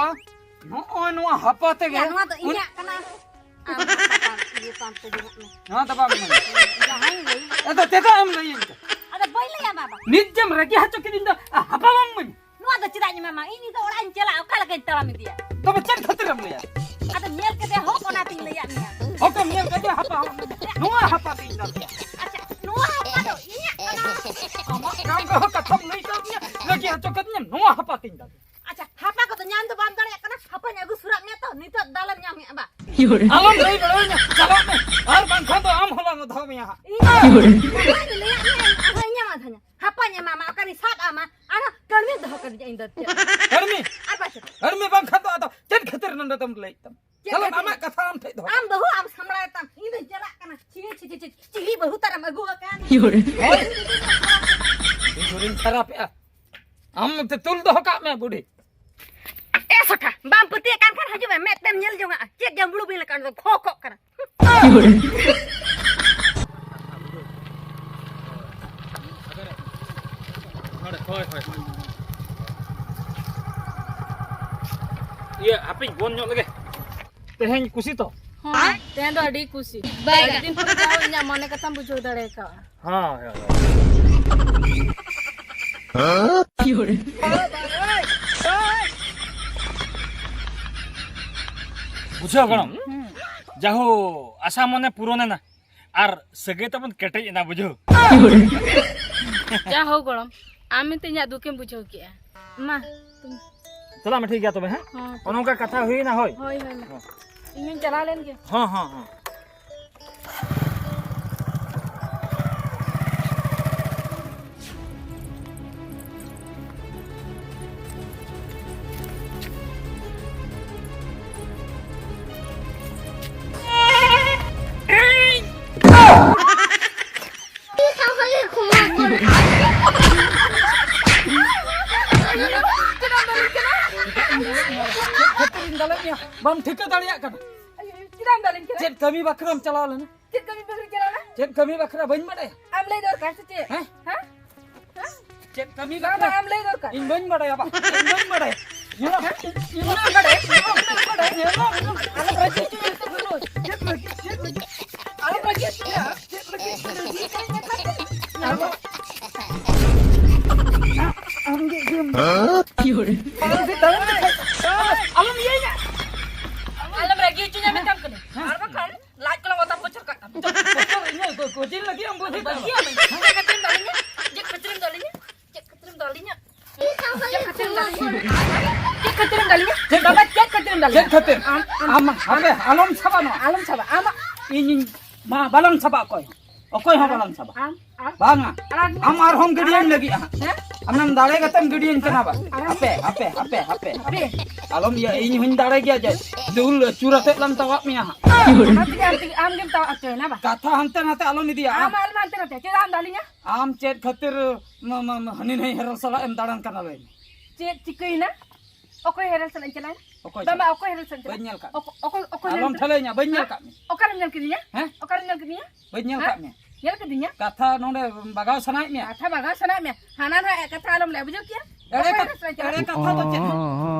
ᱱᱚᱜᱼᱚᱭ ᱱᱚᱣᱟ ᱦᱟᱯᱟ ᱛᱮᱜᱮ ᱭᱟ, ᱱᱚᱣᱟ ᱫᱚ ᱩᱱ- ᱤᱧᱟᱜ ᱠᱟᱱᱟ᱾ ᱟᱢ ᱦᱟᱯᱟ ᱛᱟᱢ, ᱤᱭᱟᱹ ᱛᱟᱢ ᱛᱮᱜᱮ ᱦᱟᱸᱜ ᱢᱮ᱾ ᱱᱚᱣᱟ ᱫᱚ ᱵᱟᱢ ᱢᱮᱱᱟ᱾ ᱡᱟᱦᱟᱸᱧ ᱞᱟᱹᱭ᱾ ᱟᱫᱚ ᱪᱮᱫᱟᱜ ᱮᱢ ᱞᱟᱹᱭᱟᱹᱧ ᱠᱟᱱᱟ? ᱟᱫᱚ ᱵᱟᱹᱧ ᱞᱟᱹᱭᱟ ᱵᱟᱵᱟ᱾ ᱱᱤᱛ ᱡᱮᱢ ᱨᱟᱹᱜᱤ ᱦᱚᱪᱚ ᱠᱤᱫᱤᱧ ᱫᱚ, ᱟ, ᱦᱟᱯᱟ ᱵᱟᱢ ᱤᱢᱟᱹᱧᱟ? ᱱᱚᱣᱟ ᱫᱚ ᱪᱮᱫᱟᱜ ᱤᱧ ᱮᱢᱟᱢᱟ? ᱤᱧ ᱱᱤᱛᱚᱜ ᱚᱲᱟᱜ ᱤᱧ ᱪᱟᱞᱟᱜᱼᱟ, ᱚᱠᱟ ᱞᱮᱠᱟᱧ ᱛᱟᱲᱟᱢ ᱤᱫᱤᱭᱟ? ᱛᱚᱵᱮ ᱪᱮᱫ ᱠᱷᱟᱹᱛᱤᱨᱮᱢ ᱞᱟᱹᱭᱟ? ᱟᱫᱚ ᱧᱮᱞ ᱠᱮᱫᱮ ᱦᱚᱸ, ᱚᱱᱟᱛᱤᱧ ᱞᱟᱹᱭᱟᱫ ᱢᱮᱭᱟ᱾ ᱦᱚᱠᱮᱢ ᱧᱮᱞ ᱠᱮᱫᱮᱭᱟ ᱦᱟᱯᱟ ᱦᱚᱸ? ᱱᱚᱣᱟ ᱦᱟᱯᱟ ᱛᱤᱧ ᱫᱟᱞ ᱠᱮᱭᱟ᱾ ᱟᱪᱪᱷᱟ, ᱱᱚᱣᱟ ᱦᱟᱯᱟ ᱫᱚ ᱤᱧᱟᱜ ᱠᱟᱱᱟ᱾ ᱟᱢᱟᱜ ᱠᱟᱱ ᱨᱮᱦᱚᱸ ᱠᱟᱛᱷᱟᱢ ᱞᱟᱹᱭ ᱠᱟᱣᱫᱤᱧᱟ, ᱨᱟᱹᱜᱤ ᱦᱚᱪᱚ ᱠᱟᱫᱤᱧᱟ, ᱱᱚᱣᱟ ᱦᱟᱯᱟ ᱛᱤᱧ ᱫᱟᱞ ᱠᱮᱭᱟ᱾ ᱟᱪᱪᱷᱟ, ᱦᱟᱯᱟ ᱠᱚᱫᱚ ᱧᱟᱢ ᱫᱚ ᱵᱟᱢ ᱫᱟᱲᱮᱭᱟᱜ ᱠᱟᱱᱟ, ᱦᱟᱯᱟᱧ ᱟᱹᱜᱩ ᱥᱩᱨᱟᱜ ᱢᱮᱭᱟ ᱛᱚ, ᱱᱤᱛᱚᱜ ᱫᱟᱞᱮᱢ ᱧᱟᱢᱮᱜᱼᱟ ᱵᱟ? ᱟᱞᱚᱢ ᱞᱟᱹᱭ ᱵᱟᱲᱟᱭᱟᱹᱧᱟ, ᱪᱟᱞᱟᱜ ᱢᱮ, ᱟᱨ ᱵᱟᱝᱠᱷᱟᱱ ᱫᱚ ᱟᱢ ᱦᱚᱸᱞᱟᱝ ᱚᱫᱷᱟᱣ ᱢᱮᱭᱟ ᱦᱟᱸᱜ᱾ ᱤᱧ ᱫᱚ ᱵᱟᱹᱧ ᱞᱟᱹᱭᱟᱫ ᱢᱮᱭᱟ, ᱤᱧ ᱟᱨᱦᱚᱸ ᱤᱧᱟᱢ ᱟᱫᱷᱟᱧᱟ᱾ ᱦᱟᱯᱟᱧ ᱮᱢᱟᱢᱟ, ᱚᱠᱟᱨᱤᱧ ᱥᱟᱵ ᱟᱢᱟ, ᱟᱨᱦᱚᱸ ᱠᱟᱹᱲᱢᱤ ᱫᱚᱦᱚ ᱠᱟᱹᱫᱤᱧᱟ ᱤᱧ ᱫᱚ ᱪᱮᱫ? ᱠᱟᱹᱲᱢᱤ? ᱟᱨ ᱵᱟᱝ ᱪᱮᱫ? ᱠᱟᱹᱲᱢᱤ ᱵᱟᱝᱠᱷᱟᱱ ᱫᱚ ᱟᱫᱚ ᱪᱮᱫ ᱠᱷᱟᱹᱛᱤᱨ ᱱᱚᱰᱮ ᱫᱚᱢ ᱞᱟᱹᱭᱮᱫ ᱛᱟᱢ? ᱪᱮᱫ ᱛᱟᱦᱞᱮ ᱠᱷᱟᱹᱛᱤᱨ? ᱟᱢᱟᱜ ᱠᱟᱛᱷᱟ ᱟᱢ ᱴᱷᱮᱡ ᱫᱚᱦᱚ ᱟᱢ ᱠᱟᱜ ᱢᱮ᱾ ᱵᱟᱹᱦᱩ ᱟᱢ ᱥᱟᱢᱵᱲᱟᱭ ᱛᱟᱢ, ᱤᱧ ᱫᱚᱧ ᱪᱟᱞᱟᱜ ᱠᱟᱱᱟ᱾ ᱪᱷᱤ, ᱪᱷᱤ, ᱪᱷᱤ, ᱪᱷᱤ, ᱪᱤᱞᱤ ᱵᱟᱹᱦᱩ ᱛᱟᱨᱮᱢ ᱟᱹᱜᱩ ᱟᱠᱟᱱ? ᱦᱳᱭ᱾ ᱤᱧ ᱫᱚᱧ ᱠᱷᱟᱨᱟᱯᱮᱜᱼᱟ᱾ ᱟᱢ ᱱᱚᱛᱮ ᱛᱩᱞ ᱫᱚᱦᱚ ᱠᱟᱜ ᱢᱮ ᱵᱩᱰᱷᱤ᱾ ᱮ ᱥᱚᱴᱷᱟ, ᱵᱟᱢ ᱯᱟᱹᱛᱭᱟᱹᱜ ᱠᱟᱱ ᱠᱷᱟᱱ ᱦᱤᱡᱩᱜ ᱢᱮ, ᱢᱮᱫ ᱛᱮᱢ ᱧᱮᱞ ᱡᱚᱝᱟᱜᱼᱟ᱾ ᱪᱮᱫ ᱡᱟᱢᱵᱽᱲᱩ ᱵᱤᱧ ᱞᱮᱠᱟ ᱚᱸᱰᱮ ᱫᱚ ᱠᱷᱚ ᱠᱷᱚᱜ ᱠᱟᱱᱟ᱾ ᱦᱳᱭ, ᱦᱳᱭ, ᱦᱳᱭ᱾ ᱤᱭᱟᱹ, ᱦᱟᱯᱮᱧ ᱵᱚᱱ ᱧᱚᱜ ᱞᱮᱜᱮ᱾ ᱛᱮᱦᱮᱧ ᱠᱩᱥᱤ ᱛᱚ? ᱦᱚᱸ, ᱛᱮᱦᱮᱧ ᱫᱚ ᱟᱹᱰᱤ ᱠᱩᱥᱤ᱾ ᱵᱟᱭ ᱟᱹᱰᱤ ᱫᱤᱱ ᱯᱚᱨᱮ ᱡᱟᱦᱟᱸ ᱤᱧᱟᱹᱜ ᱢᱚᱱᱮ ᱠᱟᱛᱷᱟᱢ ᱵᱩᱡᱷᱟᱹᱣ ᱫᱟᱲᱮ ᱠᱟᱣᱟ᱾ ᱦᱳᱭ, ᱦᱳᱭ, ᱦᱳᱭ᱾ ᱵᱩᱡᱷᱟᱹᱣ ᱜᱚᱲᱚᱢ? ᱦᱩᱸ᱾ ᱡᱟᱦᱳ, ᱟᱥᱟ ᱢᱚᱱᱮ ᱯᱩᱨᱚᱱ ᱮᱱᱟ᱾ ᱟᱨ ᱥᱟᱹᱜᱟᱹᱭ ᱛᱟᱵᱚᱱ ᱠᱮᱴᱮᱡ ᱮᱱᱟ, ᱵᱩᱡᱷᱟᱹᱣ? ᱡᱟ ᱦᱳ ᱜᱚᱲᱚᱢ, ᱟᱢ ᱢᱮᱱᱛᱮ ᱤᱧᱟᱹᱜ ᱫᱩᱠᱮᱢ ᱵᱩᱡᱷᱟᱹᱣ ᱠᱮᱜᱼᱟ᱾ ᱢᱟ, ᱛᱩᱢ- ᱪᱟᱞᱟᱜ ᱢᱮ, ᱴᱷᱤᱠ ᱜᱮᱭᱟ ᱛᱚᱵᱮ, ᱦᱮᱸ? ᱦᱚᱸ᱾ ᱚᱱᱮ ᱚᱱᱠᱟ ᱠᱟᱛᱷᱟ ᱦᱩᱭᱱᱟ, ᱦᱳᱭ᱾ ᱦᱳᱭ, ᱦᱳᱭ, ᱢᱟ᱾ ᱦᱚᱸ᱾ ᱤᱧ ᱦᱚᱸᱧ ᱪᱟᱞᱟᱣ ᱞᱮᱱ ᱜᱮ᱾ ᱦᱚᱸ, ᱦᱚᱸ, ᱦᱚᱸ᱾ ᱵᱟᱢ ᱴᱷᱤᱠᱟᱹ ᱫᱟᱲᱮᱭᱟᱜ ᱠᱟᱱᱟ᱾ ᱪᱮᱫᱟᱜ ᱮᱢ ᱫᱟᱞᱤᱧ ᱠᱟᱱᱟ? ᱪᱮᱫ ᱠᱟᱹᱢᱤ ᱵᱟᱠᱷᱨᱟᱢ ᱪᱟᱞᱟᱣ ᱞᱮᱱᱟ? ᱪᱮᱫ ᱠᱟᱹᱢᱤ ᱵᱟᱠᱷᱨᱟ ᱪᱟᱞᱟᱣ ᱞᱮᱱᱟ? ᱪᱮᱫ ᱠᱟᱹᱢᱤ ᱵᱟᱠᱷᱨᱟ ᱵᱟᱹᱧ ᱵᱟᱲᱟᱭᱟ᱾ ᱟᱢ ᱞᱟᱹᱭ ᱫᱚᱨᱠᱟᱨ ᱥᱮ ᱪᱮᱫ? ᱦᱮᱸ? ᱦᱮᱸ? ᱦᱮᱸ? ᱪᱮᱫ ᱠᱟᱹᱢᱤ ᱵᱟᱠᱷᱨᱟ? ᱟᱢ ᱞᱟᱹᱭ ᱫᱚᱨᱠᱟᱨ᱾ ᱤᱧ ᱵᱟᱹᱧ ᱵᱟᱲᱟᱭᱟ ᱵᱟ᱾ ᱤᱧ ᱵᱟᱹᱧ ᱵᱟᱲᱟᱭᱟ᱾ ᱧᱮᱞᱚᱜ᱾ ᱤᱧ ᱵᱟᱹᱧ ᱵᱟᱲᱟᱭᱟ᱾ ᱤᱧ ᱵᱟᱹᱧ ᱵᱟᱲᱟᱭᱟ᱾ ᱧᱮᱞᱚᱜ᱾ ᱟᱞᱚᱢ ᱨᱟᱹᱜᱤ ᱦᱚᱪᱚᱧᱟ ᱱᱤᱛᱚᱜ ᱫᱚ᱾ ᱪᱮᱫ ᱞᱟᱹᱜᱤᱫ? ᱪᱮᱫ ᱞᱟᱹᱜᱤᱫ? ᱟᱞᱚᱢ ᱨᱟᱹᱜᱤ ᱦᱚᱪᱚᱧᱟ᱾ ᱪᱮᱫ ᱞᱟᱹᱜᱤᱫ? ᱟᱢ ᱜᱮ ᱤᱭᱟᱹᱢ ᱟᱞᱚᱢ ᱤᱭᱟᱹᱭᱟ᱾ ᱟᱞᱚᱢ ᱨᱟᱹᱜᱤ ᱦᱚᱪᱚᱧᱟ ᱢᱮᱛᱟᱢ ᱠᱟᱹᱱᱟᱹᱧ᱾ ᱟᱨ ᱵᱟᱠᱷᱟᱱ ᱞᱟᱡ ᱠᱚᱞᱟᱝ ᱚᱛᱟ ᱯᱚᱪᱚᱨ ᱠᱟᱜ ᱛᱟᱢᱟ᱾ ᱯᱚᱪᱚᱨ ᱤᱧ ᱠᱚ-, ᱠᱳᱪᱤᱝ ᱞᱟᱹᱜᱤᱫ ᱮᱢ ᱵᱩᱫᱷᱤ ᱛᱟᱢᱟ᱾ ᱵᱟᱹᱜᱤᱭᱟᱢᱟᱹᱧ᱾ ᱪᱮᱫ ᱠᱷᱟᱹᱛᱤᱨᱮᱢ ᱫᱟᱞᱤᱧᱟ? ᱪᱮᱫ ᱠᱷᱟᱹᱛᱤᱨᱮᱢ ᱫᱟᱞᱤᱧᱟ? ᱪᱮᱫ ᱠᱷᱟᱹᱛᱤᱨᱮᱢ ᱫᱟᱞᱤᱧᱟ? ᱪᱮᱫ ᱠᱷᱟᱹᱛᱤᱨᱮᱢ ᱫᱟᱞᱤᱧᱟ? ᱪᱮᱫ ᱠᱷᱟᱹᱛᱤᱨ? ᱵᱟᱵᱟ, ᱪᱮᱫ ᱠᱷᱟᱹᱛᱤᱨᱮᱢ ᱫᱟᱞᱤᱧᱟ? ᱪᱮᱫ ᱠᱷᱟᱹᱛᱤᱨ? ᱟᱢ, ᱟᱢ, ᱟᱢ ᱦᱟᱯᱮ, ᱟᱞᱚᱢ ᱥᱟᱵᱟ ᱱᱚᱣᱟ᱾ ᱟᱞᱚᱢ ᱥᱟᱵᱟ, ᱟᱢ᱾ ᱤᱧ, ᱤᱧ, ᱢᱟ, ᱵᱟᱞᱟᱝ ᱥᱟᱵᱟ ᱚᱠᱚᱭ ᱦᱚᱸ᱾ ᱚᱠᱚᱭ ᱦᱚᱸ ᱵᱟᱞᱟᱝ ᱥᱟᱵᱟ᱾ ᱟᱢ, ᱟᱢ᱾ ᱵᱟᱝᱟ᱾ ᱟᱲᱟᱜ ᱢᱮ᱾ ᱟᱢ ᱟᱨᱦᱚᱸᱢ ᱜᱟᱹᱰᱤᱭᱟᱹᱧ ᱟᱲᱟᱜ ᱢᱮ᱾ ᱞᱟᱹᱜᱤᱫ ᱦᱟᱸᱜ᱾ ᱦᱮᱸ? ᱟᱢᱮᱢ ᱫᱟᱲᱮ ᱠᱟᱛᱮᱢ ᱜᱟᱹᱰᱤᱭᱟᱹᱧ ᱠᱟᱱᱟ ᱵᱟ᱾ ᱟᱲᱟᱜ ᱢᱮ᱾ ᱦᱟᱯᱮ, ᱦᱟᱯᱮ, ᱦᱟᱯᱮ, ᱦᱟᱯᱮ᱾ ᱦᱟᱯᱮ᱾ ᱟᱞᱚᱢ ᱤᱭᱟᱹ, ᱤᱧ ᱦᱚᱸᱧ ᱫᱟᱲᱮ ᱜᱮᱭᱟ ᱡᱮ, ᱫᱩᱞ ᱟᱹᱪᱩᱨ ᱟᱛᱮᱫ ᱞᱟᱝ ᱛᱟᱣᱟᱜ ᱢᱮᱭᱟ ᱦᱟᱸᱜ᱾ ᱟᱢ ᱛᱮᱜᱮ, ᱟᱢ ᱛᱮᱜᱮ, ᱟᱢ ᱜᱮᱢ ᱛᱟᱣᱟᱜ ᱦᱚᱪᱚᱭᱮᱱᱟ ᱵᱟ᱾ ᱠᱟᱛᱷᱟ ᱦᱟᱱᱛᱮ ᱱᱟᱛᱮ ᱟᱞᱚᱢ ᱤᱫᱤᱭᱟ᱾ ᱟᱢ ᱟᱞᱚᱢ ᱦᱟᱱᱛᱮ ᱱᱟᱛᱮ᱾ ᱪᱮᱫᱟᱜ ᱮᱢ ᱫᱟᱞᱤᱧᱟ? ᱟᱢ ᱪᱮᱫ ᱠᱷᱟᱹᱛᱤᱨ ᱢᱟ, ᱢᱟ, ᱢᱟ, ᱦᱟᱹᱱᱤ ᱱᱟᱹᱭ ᱦᱮᱨᱮᱞ ᱥᱟᱞᱟᱜ ᱮᱢ ᱫᱟᱬᱟᱱ ᱠᱟᱱᱟ ᱞᱟᱹᱭ ᱢᱮ? ᱪᱮᱫ ᱪᱤᱠᱟᱹᱭᱮᱱᱟ? ᱚᱠᱚᱭ ᱦᱮᱨᱮᱞ ᱥᱟᱞᱟᱜ ᱤᱧ ᱪᱟᱞᱟᱜᱼᱟ? ᱚᱠᱚᱭ ᱵᱟᱵᱟ, ᱥᱟᱞᱟᱜ? ᱚᱠᱚᱭ ᱦᱮᱨᱮᱞ ᱥᱟᱞᱟᱜ ᱤᱧ ᱵᱟᱹᱧ ᱪᱟᱞᱟᱜᱼᱟ? ᱧᱮᱞ ᱠᱟᱜ ᱚᱠᱚ-, ᱚᱠᱚ-, ᱚᱠᱚᱭ ᱦᱮᱨᱮᱞ ᱟᱞᱚᱢ ᱥᱟᱞᱟᱜ? ᱴᱷᱟᱹᱞᱟᱹᱭᱤᱧᱟ, ᱵᱟᱹᱧ ᱧᱮᱞ ᱦᱮᱸ? ᱠᱟᱜ ᱢᱮᱭᱟ᱾ ᱚᱠᱟᱨᱮᱢ ᱧᱮᱞ ᱠᱤᱫᱤᱧᱟ? ᱦᱮᱸ? ᱚᱠᱟᱨᱮᱢ ᱧᱮᱞ ᱠᱤᱫᱤᱧᱟ? ᱵᱟᱹᱧ ᱧᱮᱞ ᱦᱮᱸ? ᱠᱟᱜ ᱢᱮᱭᱟ᱾ ᱧᱮᱞ ᱠᱤᱫᱤᱧᱟ? ᱠᱟᱛᱷᱟ ᱱᱚᱰᱮ ᱵᱟᱜᱟᱣ ᱥᱟᱱᱟᱭᱮᱫ ᱢᱮᱭᱟ? ᱠᱟᱛᱷᱟ ᱵᱟᱜᱟᱣ ᱥᱟᱱᱟᱭᱮᱫ ᱢᱮᱭᱟ᱾ ᱦᱟᱱᱟ ᱱᱟᱦᱟᱜ ᱠᱟᱛᱷᱟ ᱟᱞᱚᱢ ᱞᱟᱹᱭᱟ, ᱵᱩᱡᱷᱟᱹᱣ ᱠᱮᱭᱟ? ᱮᱲᱮ ᱚᱠᱚᱭ ᱠᱟᱛᱷᱟ, ᱦᱮᱨᱮᱞ ᱥᱟᱞᱟᱜ ᱤᱧ ᱪᱟᱞᱟᱜᱼᱟ? ᱮᱲᱮ ᱠᱟᱛᱷᱟ ᱫᱚ ᱪᱮᱫ? ᱦᱚᱸ?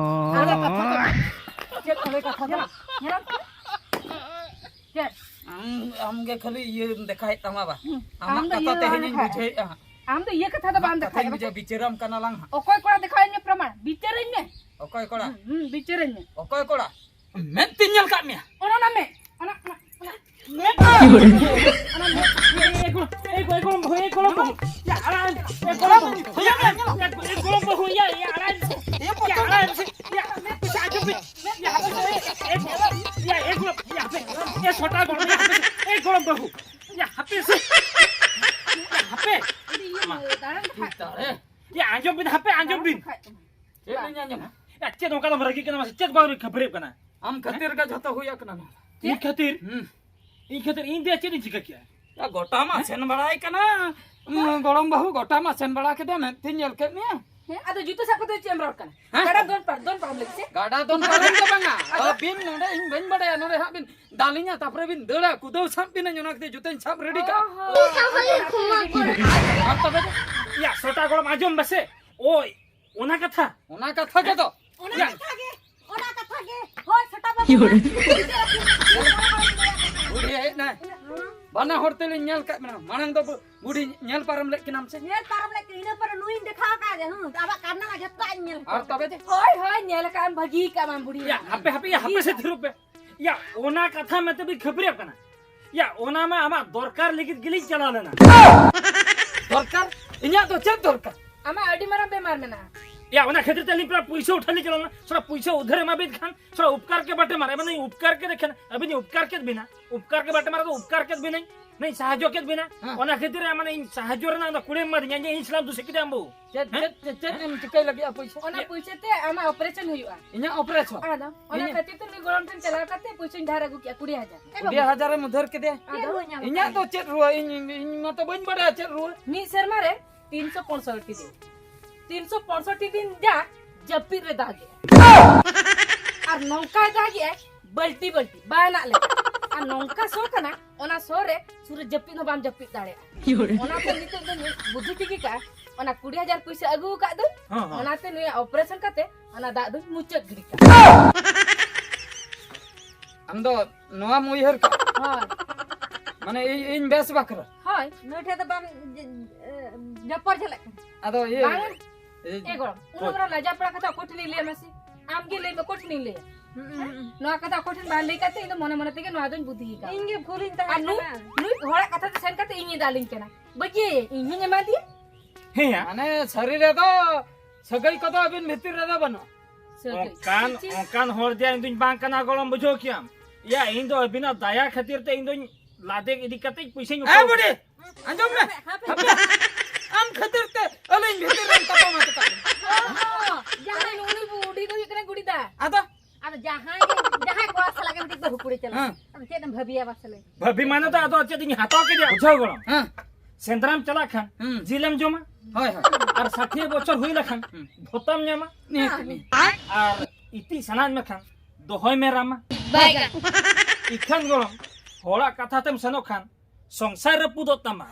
ᱮᱲᱮ ᱠᱟᱛᱷᱟ ᱫᱚ ᱪᱮᱫ? ᱮᱲᱮ ᱠᱟᱛᱷᱟ ᱫᱚ? ᱧᱮᱞᱟᱢ, ᱧᱮᱞᱟᱢ ᱛᱚ? ᱪᱮᱫ? ᱟᱢ, ᱟᱢ ᱜᱮ ᱠᱷᱟᱹᱞᱤ ᱤᱭᱟᱹ ᱫᱮᱠᱷᱟᱭᱮᱫ ᱛᱟᱢᱟ ᱵᱟ᱾ ᱦᱩᱸ᱾ ᱟᱢᱟᱜ ᱟᱢ ᱫᱚ ᱠᱟᱛᱷᱟ ᱤᱭᱟᱹ ᱛᱮᱦᱮᱧ ᱤᱧ ᱫᱮᱠᱷᱟᱭ᱾ ᱵᱩᱡᱷᱟᱹᱣᱮᱫᱼᱟ ᱦᱟᱸᱜ᱾ ᱟᱢ ᱫᱚ ᱤᱭᱟᱹ ᱠᱟᱛᱷᱟ ᱫᱚ ᱟᱢᱟᱜ ᱵᱟᱢ ᱠᱟᱛᱷᱟᱧ ᱫᱮᱠᱷᱟᱭᱮᱫᱼᱟ, ᱵᱩᱡᱷᱟᱹᱣ, ᱵᱟᱪᱮ? ᱵᱤᱪᱟᱹᱨᱟᱢ ᱠᱟᱱᱟ ᱞᱟᱝ ᱦᱟᱸᱜ᱾ ᱚᱠᱚᱭ ᱠᱚᱲᱟ ᱫᱮᱠᱷᱟᱣᱟᱹᱧ ᱢᱮ ᱯᱨᱚᱢᱟᱬ? ᱵᱤᱪᱟᱹᱨᱟᱹᱧ ᱢᱮ᱾ ᱚᱠᱚᱭ ᱠᱚᱲᱟ? ᱦᱩᱸ, ᱦᱩᱸ, ᱵᱤᱪᱟᱹᱨᱟᱹᱧ ᱢᱮ᱾ ᱚᱠᱚᱭ ᱠᱚᱲᱟ? ᱢᱮᱫ ᱛᱤᱧ ᱧᱮᱞ ᱠᱟᱜ ᱢᱮᱭᱟ᱾ ᱚᱱᱟ, ᱚᱱᱟ ᱢᱮᱫ, ᱚᱱᱟ, ᱚᱱᱟ, ᱚᱱᱟ ᱢᱮᱫ᱾ ᱚᱱᱟ ᱢᱮᱫ᱾ ᱮ, ᱮ, ᱜᱚᱲᱚᱢ, ᱮ, ᱜᱚᱲᱚᱢ ᱵᱟᱹᱦᱩ, ᱮ, ᱜᱚᱲᱚᱢ ᱵᱟᱹᱦᱩ᱾ ᱭᱟ, ᱟᱲᱟᱜ ᱟᱹᱧ ᱢᱮ᱾ ᱮ, ᱜᱚᱲᱚᱢ ᱵᱟᱹᱦᱩ᱾ ᱮ, ᱮ, ᱜᱚᱲᱚᱢ ᱵᱟᱹᱦᱩ, ᱭᱟ, ᱭᱟ, ᱟᱲᱟᱜ ᱟᱹᱧ ᱢᱮ᱾ ᱭᱟ, ᱟᱲᱟᱜ ᱟᱹᱧ ᱢᱮ᱾ ᱭᱟ, ᱢᱮᱫ ᱯᱚᱭᱥᱟ ᱟᱸᱡᱚᱢ ᱢᱮ᱾ ᱭᱟ, ᱦᱟᱯᱮ, ᱮ, ᱮ, ᱭᱟ, ᱮ, ᱜᱚᱲᱚᱢ, ᱭᱟ, ᱦᱟᱯᱮ᱾ ᱮ, ᱥᱚᱴᱟ ᱜᱚᱲᱚᱢ, ᱭᱟ, ᱦᱟᱯᱮ᱾ ᱮ, ᱜᱚᱲᱚᱢ ᱵᱟᱹᱦᱩ᱾ ᱭᱟ, ᱦᱟᱯᱮ ᱥᱮ᱾ ᱭᱟ, ᱦᱟᱯᱮ᱾ ᱢᱟ᱾ ᱫᱟᱬᱟᱱ ᱠᱷᱟᱡ᱾ ᱫᱟᱲᱮ᱾ ᱭᱟ, ᱟᱸᱡᱚᱢ ᱵᱤᱱ, ᱦᱟᱯᱮ, ᱟᱸᱡᱚᱢ ᱵᱤᱱ᱾ ᱫᱟᱬᱟᱱ ᱠᱷᱟᱡ᱾ ᱪᱮᱫ ᱵᱤᱱ ᱟᱸᱡᱚᱢᱟ? ᱭᱟ, ᱪᱮᱫ ᱚᱱᱠᱟ ᱫᱚᱢ ᱨᱟᱹᱜᱤᱜ ᱠᱟᱱᱟ? ᱢᱟᱥᱮ, ᱪᱮᱫ ᱵᱟᱝ ᱠᱷᱟᱹᱯᱟᱹᱨᱤᱜ ᱠᱟᱱᱟ? ᱟᱢ ᱠᱷᱟᱹᱛᱤᱨ ᱜᱮ ᱡᱷᱚᱛᱚ ᱦᱩᱭ ᱟᱠᱟᱱᱟ ᱱᱚᱣᱟ᱾ ᱤᱧ ᱠᱷᱟᱹᱛᱤᱨ? ᱦᱩᱸ᱾ ᱤᱧ ᱠᱷᱟᱹᱛᱤᱨ? ᱤᱧ ᱫᱚ ᱪᱮᱫ ᱤᱧ ᱪᱤᱠᱟᱹ ᱠᱮᱜᱼᱟ? ᱭᱟ, ᱜᱚᱴᱟ ᱢᱟ ᱥᱮᱱ ᱵᱟᱲᱟᱭ ᱠᱟᱱᱟ᱾ ᱩᱸ, ᱜᱚᱲᱚᱢ ᱵᱟᱹᱦᱩ, ᱜᱚᱴᱟ ᱢᱟ ᱥᱮᱱ ᱵᱟᱲᱟ ᱠᱮᱫᱟ, ᱢᱮᱫ ᱛᱤᱧ ᱧᱮᱞ ᱠᱮᱫ ᱢᱮᱭᱟ᱾ ᱦᱮᱸ, ᱟᱫᱚ ᱡᱩᱛᱟᱹ ᱥᱟᱵ ᱠᱟᱛᱮ ᱪᱮᱫ ᱮᱢ ᱨᱚᱲ ᱠᱟᱱᱟ? ᱦᱮᱸ? ᱜᱟᱰᱟ ᱫᱚᱱ ᱯᱟᱨ-, ᱫᱚᱱ ᱯᱟᱨᱚᱢ ᱞᱟᱹᱜᱤᱫ ᱥᱮ? ᱜᱟᱰᱟ ᱫᱚᱱ ᱯᱟᱨᱚᱢ ᱫᱚ ᱵᱟᱝᱟ᱾ ᱟᱫᱚ? ᱟᱹᱵᱤᱱ ᱱᱚᱰᱮ ᱤᱧ ᱵᱟᱹᱧ ᱵᱟᱲᱟᱭᱟ, ᱱᱚᱰᱮ ᱦᱟᱸᱜ ᱵᱤᱱ ᱫᱟᱞᱤᱧᱟ, ᱛᱟᱯᱚᱨᱮ ᱵᱤᱱ ᱫᱟᱹᱲᱟ, ᱠᱩᱫᱟᱹᱣ ᱥᱟᱵ ᱵᱤᱱᱟᱹᱧ, ᱚᱱᱟ ᱠᱷᱟᱹᱛᱤᱨ ᱡᱩᱛᱟᱹᱧ ᱥᱟᱵ ᱨᱮᱰᱤ ᱠᱟᱜᱼᱟ᱾ ᱚ ᱦᱚᱸ᱾ ᱟᱨ ᱛᱚᱵᱮ ᱫᱚ? ᱭᱟ, ᱥᱚᱴᱟ ᱜᱚᱲᱚᱢ ᱟᱸᱡᱚᱢ ᱢᱮᱥᱮ᱾ ᱳᱭ, ᱚᱱᱟ ᱠᱟᱛᱷᱟ? ᱚᱱᱟ ᱠᱟᱛᱷᱟ ᱜᱮ ᱫᱚ᱾ ᱚᱱᱟ ᱭᱟ᱾ ᱠᱟᱛᱷᱟ ᱜᱮ, ᱚᱱᱟ ᱠᱟᱛᱷᱟ ᱜᱮ᱾ ᱦᱳᱭ, ᱥᱚᱴᱟ ᱵᱟᱹᱵᱩ᱾ ᱵᱩᱲᱦᱤ ᱦᱮᱡ ᱮᱱᱟᱭ᱾ ᱵᱟᱱᱟ ᱦᱚᱲ ᱛᱮᱞᱤᱧ ᱧᱮᱞ ᱠᱟᱜ ᱵᱮᱱᱟ᱾ ᱢᱟᱲᱟᱝ ᱫᱚ ᱵᱩ-, ᱵᱩᱲᱦᱤ ᱧᱮᱞ ᱯᱟᱨᱚᱢ ᱞᱮᱫ ᱠᱤᱱᱟᱢ ᱥᱮ? ᱧᱮᱞ ᱯᱟᱨᱚᱢ ᱞᱮᱫ ᱠᱤᱱ, ᱤᱱᱟᱹ ᱯᱚᱨᱮ ᱱᱩᱭᱤᱧ ᱫᱮᱠᱷᱟᱣ ᱟᱠᱟᱫᱮ, ᱦᱩᱸ, ᱟᱢᱟᱜ ᱠᱟᱨᱱᱟ ᱢᱟ ᱡᱷᱚᱛᱚᱣᱟᱜ ᱤᱧ ᱧᱮᱞ ᱟᱨ ᱠᱟᱫᱟ᱾ ᱛᱚᱵᱮ ᱪᱮᱫ? ᱦᱳᱭ, ᱦᱳᱭ, ᱧᱮᱞ ᱟᱠᱟᱫ ᱟᱢ, ᱵᱷᱟᱹᱜᱤ ᱟᱠᱟᱫ ᱟᱢ, ᱵᱩᱲᱦᱤ ᱭᱟ, ᱟᱠᱟᱫ ᱟᱢ᱾ ᱦᱟᱯᱮ, ᱦᱟᱯᱮ, ᱭᱟ, ᱦᱟᱯᱮ ᱥᱮ ᱛᱷᱤᱨᱚᱜ ᱯᱮ᱾ ᱭᱟ, ᱚᱱᱟ ᱠᱟᱛᱷᱟ ᱢᱮᱱᱛᱮ ᱵᱤᱱ ᱠᱷᱟᱹᱯᱟᱹᱨᱤᱭᱟᱜ ᱠᱟᱱᱟ? ᱭᱟ, ᱚᱱᱟ ᱢᱟ ᱟᱢᱟᱜ ᱫᱚᱨᱠᱟᱨ ᱞᱟᱹᱜᱤᱫ ᱜᱮᱞᱤᱧ ᱪᱟᱞᱟᱣ ᱞᱮᱱᱟ᱾ ᱫᱚᱨᱠᱟᱨ? ᱤᱧᱟᱹᱜ ᱫᱚ ᱪᱮᱫ ᱫᱚᱨᱠᱟᱨ? ᱟᱢᱟᱜ ᱟᱹᱰᱤ ᱢᱟᱨᱟᱝ ᱵᱮᱢᱟᱨ ᱢᱮᱱᱟᱜᱼᱟ᱾ ᱭᱟ, ᱚᱱᱟ ᱠᱷᱟᱹᱛᱤᱨ ᱛᱮ ᱟᱹᱞᱤᱧ ᱯᱮᱲᱟ ᱯᱩᱭᱥᱟᱹ ᱩᱴᱷᱟᱹᱣ ᱞᱤᱧ ᱪᱟᱞᱟᱣ ᱞᱮᱱᱟ᱾ ᱛᱷᱚᱲᱟ ᱯᱩᱭᱥᱟᱹ ᱩᱫᱷᱟᱹᱨ ᱮᱢᱟ ᱵᱤᱱ ᱠᱷᱟᱱ, ᱛᱷᱚᱲᱟ ᱩᱯᱠᱟᱨ ᱜᱮ ᱵᱟᱴᱮ ᱢᱟᱨᱮ, ᱢᱟᱱᱮ ᱩᱯᱠᱟᱨ ᱜᱮ ᱫᱮᱠᱷᱮᱱ, ᱟᱹᱵᱤᱱ ᱩᱯᱠᱟᱨ ᱠᱮᱫ ᱵᱤᱱᱟ, ᱩᱯᱠᱟᱨ ᱜᱮ ᱵᱟᱴᱮ ᱢᱟᱨᱮ ᱫᱚ ᱩᱯᱠᱟᱨ ᱠᱮᱫ ᱵᱤᱱᱟᱹᱧ, ᱱᱤᱧ ᱥᱟᱦᱟᱡᱽᱡᱚ ᱠᱮᱫ ᱵᱤᱱᱟ᱾ ᱦᱮᱸ᱾ ᱚᱱᱟ ᱠᱷᱟᱹᱛᱤᱨ ᱨᱮ ᱢᱟᱱᱮ ᱤᱧ ᱥᱟᱦᱟᱡᱽᱡᱚ ᱨᱮᱱᱟᱜ ᱚᱱᱟ ᱠᱩᱲᱟᱹᱭ ᱮᱢᱟ ᱫᱤᱧᱟ, ᱡᱮ ᱤᱧ ᱥᱟᱞᱟᱜ ᱫᱩᱥᱤ ᱠᱮᱫᱟ ᱟᱢᱵᱚ᱾ ᱪᱮᱫ, ᱦᱮᱸ? ᱪᱮᱫ, ᱪᱮᱫ, ᱪᱮᱫ ᱮᱢ ᱪᱤᱠᱟᱹᱭ ᱞᱟᱹᱜᱤᱫ ᱯᱩᱭᱥᱟᱹ? ᱚᱱᱟ ᱯᱩᱭᱥᱟᱹ ᱛᱮ ᱟᱢᱟᱜ ᱚᱯᱟᱨᱮᱥᱚᱱ ᱦᱩᱭᱩᱜᱼᱟ᱾ ᱤᱧᱟᱹᱜ ᱚᱯᱟᱨᱮᱥᱚᱱ? ᱟᱫᱚ, ᱚᱱᱟ ᱤᱧᱟᱹᱜ? ᱠᱷᱟᱹᱛᱤᱨ ᱛᱮ ᱩᱱᱤ ᱜᱚᱲᱚᱢ ᱴᱷᱮᱱ ᱪᱟᱞᱟᱣ ᱠᱟᱛᱮ ᱯᱩᱭᱥᱟᱹᱧ ᱫᱷᱟᱨ ᱟᱹᱜᱩ ᱠᱮᱜᱼᱟ, ᱠᱩᱲᱤ ᱦᱟᱡᱟᱨ᱾ ᱠᱩᱲᱤ ᱦᱟᱡᱟᱨ ᱮᱢ ᱩᱫᱷᱟᱹᱨ ᱠᱮᱫᱮᱭᱟ? ᱪᱮᱫ ᱟᱫᱚ, ᱦᱚᱸ ᱧᱟᱢ ᱤᱧᱟᱹᱜ ᱠᱟᱱᱟ? ᱫᱚ ᱪᱮᱫ ᱨᱩᱣᱟᱹ? ᱤᱧ, ᱤᱧ, ᱤᱧ ᱢᱟᱛᱚ ᱵᱟᱹᱧ ᱵᱟᱲᱟᱭᱟ ᱪᱮᱫ ᱨᱩᱣᱟᱹ᱾ ᱢᱤᱫ ᱥᱮᱨᱢᱟ ᱨᱮ ᱛᱤᱱᱥᱚ ᱯᱚᱸᱭᱥᱚᱴᱴᱤ ᱫᱤᱱ᱾ ᱛᱤᱱᱥᱚ ᱯᱚᱸᱭᱥᱚᱴᱴᱤ ᱫᱤᱱ ᱡᱟ ᱡᱟᱹᱯᱤᱫ ᱨᱮ ᱫᱟᱜᱮᱜᱼᱟ᱾ ᱟᱨ ᱱᱚᱝᱠᱟᱭ ᱫᱟᱜᱮᱜᱼᱟᱭ, ᱵᱟᱹᱞᱴᱤ ᱵᱟᱹᱞᱴᱤ, ᱵᱟᱱᱟᱜ ᱞᱮᱠᱟ᱾ ᱟᱨ ᱱᱚᱝᱠᱟ ᱥᱚ ᱠᱟᱱᱟ, ᱚᱱᱟ ᱥᱚ ᱨᱮ ᱥᱩᱨ ᱨᱮ ᱡᱟᱹᱯᱤᱫ ᱦᱚᱸ ᱵᱟᱢ ᱡᱟᱹᱯᱤᱫ ᱫᱟᱲᱮᱭᱟᱜᱼᱟ᱾ ᱚᱱᱟᱛᱮ ᱱᱤᱛᱚᱜ ᱫᱚ ᱵᱩᱫᱽᱫᱷᱤ ᱴᱷᱤᱠ ᱟᱠᱟᱫᱼᱟ, ᱚᱱᱟ ᱠᱩᱲᱤ ᱦᱟᱡᱟᱨ ᱯᱩᱭᱥᱟᱹ ᱟᱹᱜᱩ ᱟᱠᱟᱫ ᱫᱚᱧ, ᱦᱚᱸ, ᱦᱚᱸ᱾ ᱚᱱᱟᱛᱮ ᱱᱩᱭᱟᱜ ᱚᱯᱟᱨᱮᱥᱚᱱ ᱠᱟᱛᱮ ᱚᱱᱟ ᱫᱟᱜ ᱫᱚᱧ ᱢᱩᱪᱟᱹᱫ ᱜᱤᱰᱤ ᱠᱟᱜᱼᱟ᱾ ᱟᱢ ᱫᱚ ᱱᱚᱣᱟᱢ ᱩᱭᱦᱟᱹᱨ ᱠᱟᱜᱼᱟ? ᱦᱳᱭ᱾ ᱢᱟᱱᱮ ᱤᱧ, ᱤᱧ ᱵᱮᱥ ᱵᱟᱠᱷᱨᱟ? ᱦᱳᱭ᱾ ᱱᱩᱭ ᱴᱷᱮᱱ ᱫᱚ ᱵᱟᱢ ᱡ-, ᱮ, ᱡᱚᱯᱚᱨ ᱡᱷᱟᱹᱞᱟᱜ ᱠᱟᱱᱟ? ᱟᱫᱚ ᱤᱭᱟᱹ, ᱵᱟᱝ᱾ ᱮ, ᱮ ᱜᱚᱲᱚᱢ, ᱩᱱᱟᱹᱜ ᱦᱳᱭ᱾ ᱢᱟᱨᱟᱝ ᱞᱟᱡᱟ ᱯᱟᱲᱟ ᱠᱟᱛᱷᱟ ᱚᱠᱚᱭ ᱴᱷᱮᱱᱤᱧ ᱞᱟᱹᱭᱟ ᱢᱟᱥᱮ? ᱟᱢ ᱜᱮ ᱞᱟᱹᱭ ᱢᱮ, ᱚᱠᱚᱭ ᱴᱷᱮᱱᱤᱧ ᱞᱟᱹᱭᱟ? ᱦᱩᱸ, ᱦᱩᱸ, ᱦᱩᱸ᱾ ᱱᱚᱣᱟ ᱠᱟᱛᱷᱟ ᱚᱠᱚᱭ ᱴᱷᱮᱱ ᱵᱟᱝ ᱞᱟᱹᱭ ᱠᱟᱛᱮ ᱤᱧ ᱫᱚ ᱢᱚᱱᱮ ᱢᱚᱱᱮ ᱛᱮᱜᱮ ᱱᱚᱣᱟ ᱫᱚᱧ ᱵᱩᱫᱷᱤ ᱟᱠᱟᱫ᱾ ᱤᱧ ᱜᱮ ᱵᱷᱩᱞᱤᱧ ᱛᱟᱦᱮᱸ ᱟᱨ ᱱᱩᱭ, ᱠᱟᱱᱟ᱾ ᱱᱩᱭ ᱦᱚᱲᱟᱜ ᱠᱟᱛᱷᱟ ᱛᱮ ᱥᱮᱱ ᱠᱟᱛᱮ ᱤᱧ ᱮ ᱫᱟᱞᱤᱧ ᱠᱟᱱᱟ᱾ ᱵᱟᱹᱜᱤᱭᱟᱹᱧ, ᱤᱧ ᱦᱚᱸᱧ ᱮᱢᱟ ᱫᱮᱭᱟ᱾ ᱦᱮᱸᱭᱟ᱾ ᱢᱟᱱᱮ ᱥᱟᱹᱨᱤ ᱨᱮᱫᱚ ᱥᱟᱹᱜᱟᱹᱭ ᱠᱚᱫᱚ ᱟᱹᱵᱤᱱ ᱵᱷᱤᱛᱤᱨ ᱨᱮᱫᱚ ᱵᱟᱹᱱᱩᱜᱼᱟ᱾ ᱥᱟᱹᱜᱟᱹᱭ᱾ ᱚᱱᱠᱟᱱ, ᱪᱤ, ᱪᱤ᱾ ᱚᱱᱠᱟᱱ ᱦᱚᱲ ᱡᱮ ᱤᱧ ᱫᱩᱧ ᱵᱟᱝ ᱠᱟᱱᱟ ᱜᱚᱲᱚᱢ, ᱵᱩᱡᱷᱟᱹᱣ ᱠᱮᱭᱟᱢ᱾ ᱭᱟ, ᱤᱧ ᱫᱚ ᱟᱹᱵᱤᱱᱟᱜ ᱫᱟᱭᱟ ᱠᱷᱟᱹᱛᱤᱨ ᱛᱮ ᱤᱧ ᱫᱩᱧ ᱞᱟᱫᱮ ᱤᱫᱤ ᱠᱟᱛᱮ ᱯᱚᱭᱥᱟᱧ ᱮ ᱩᱴᱷᱟᱹᱣ ᱵᱩᱰᱷᱤ, ᱠᱮᱫᱟ᱾ ᱟᱸᱡᱚᱢ ᱢᱮ᱾ ᱦᱟᱯᱮ, ᱦᱟᱯᱮ᱾ ᱦᱟᱯᱮ᱾ ᱟᱢ ᱠᱷᱟᱹᱛᱤᱨ ᱛᱮ ᱟᱹᱞᱤᱧ ᱵᱷᱤᱛᱤᱨ ᱨᱮᱱ ᱛᱟᱯᱟᱢ ᱟᱠᱟᱫᱟ᱾ ᱚ, ᱡᱟᱦᱟᱸᱭ ᱩᱱᱤ ᱵᱩᱰᱷᱤ ᱫᱚ ᱦᱩᱭᱩᱜ ᱠᱟᱱᱟ ᱜᱩᱰᱤ ᱫᱟ᱾ ᱟᱫᱚ? ᱟᱫᱚ ᱡᱟᱦᱟᱸᱭ ᱜᱮ, ᱡᱟᱦᱟᱸᱭ ᱠᱚᱲᱟ ᱥᱟᱞᱟᱜ ᱜᱮ ᱢᱤᱫᱴᱤᱡ ᱵᱟᱹᱦᱩ ᱠᱩᱲᱤ ᱪᱟᱞᱟᱜᱼᱟ᱾ ᱦᱮᱸ᱾ ᱟᱫᱚ ᱪᱮᱫ ᱮᱢ ᱵᱷᱟᱹᱵᱤᱭᱟ ᱢᱟᱥᱮ ᱞᱟᱹᱭ? ᱵᱷᱟᱹᱵᱤ ᱢᱟᱱᱮ ᱫᱚ ᱟᱫᱚ ᱪᱮᱫ ᱤᱧ ᱦᱟᱛᱟᱣ ᱠᱮᱫᱮᱭᱟ, ᱵᱩᱡᱷᱟᱹᱣ ᱜᱚᱲᱚᱢ? ᱦᱮᱸ᱾ ᱥᱮᱸᱫᱽᱨᱟᱢ ᱪᱟᱞᱟᱜ ᱠᱷᱟᱱ ᱦᱩᱸ᱾ ᱡᱤᱞᱮᱢ ᱡᱚᱢᱟ᱾ ᱦᱳᱭ, ᱦᱳᱭ᱾ ᱟᱨ ᱥᱟᱴᱷᱤᱭᱟᱹ ᱵᱚᱪᱷᱚᱨ ᱦᱩᱭ ᱞᱮᱠᱷᱟᱱ ᱦᱩᱸ᱾ ᱵᱷᱚᱛᱟᱢ ᱧᱟᱢᱟ᱾ ᱱᱤᱦᱟᱹᱛ, ᱱᱤᱦᱟᱹᱛ᱾ ᱟᱨ ᱤᱛᱤ ᱥᱟᱱᱟᱧ ᱢᱮᱠᱷᱟᱱ ᱫᱚᱦᱚᱭ ᱢᱮ ᱨᱟᱢᱟ᱾ ᱵᱟᱭᱜᱟ᱾ ᱤᱠᱷᱟᱹᱱ ᱜᱚᱲᱚᱢ, ᱦᱚᱲᱟᱜ ᱠᱟᱛᱷᱟ ᱛᱮᱢ ᱥᱮᱱᱚᱜ ᱠᱷᱟᱱ ᱥᱚᱝᱥᱟᱨ ᱨᱟᱹᱯᱩᱫᱚᱜ ᱛᱟᱢᱟ᱾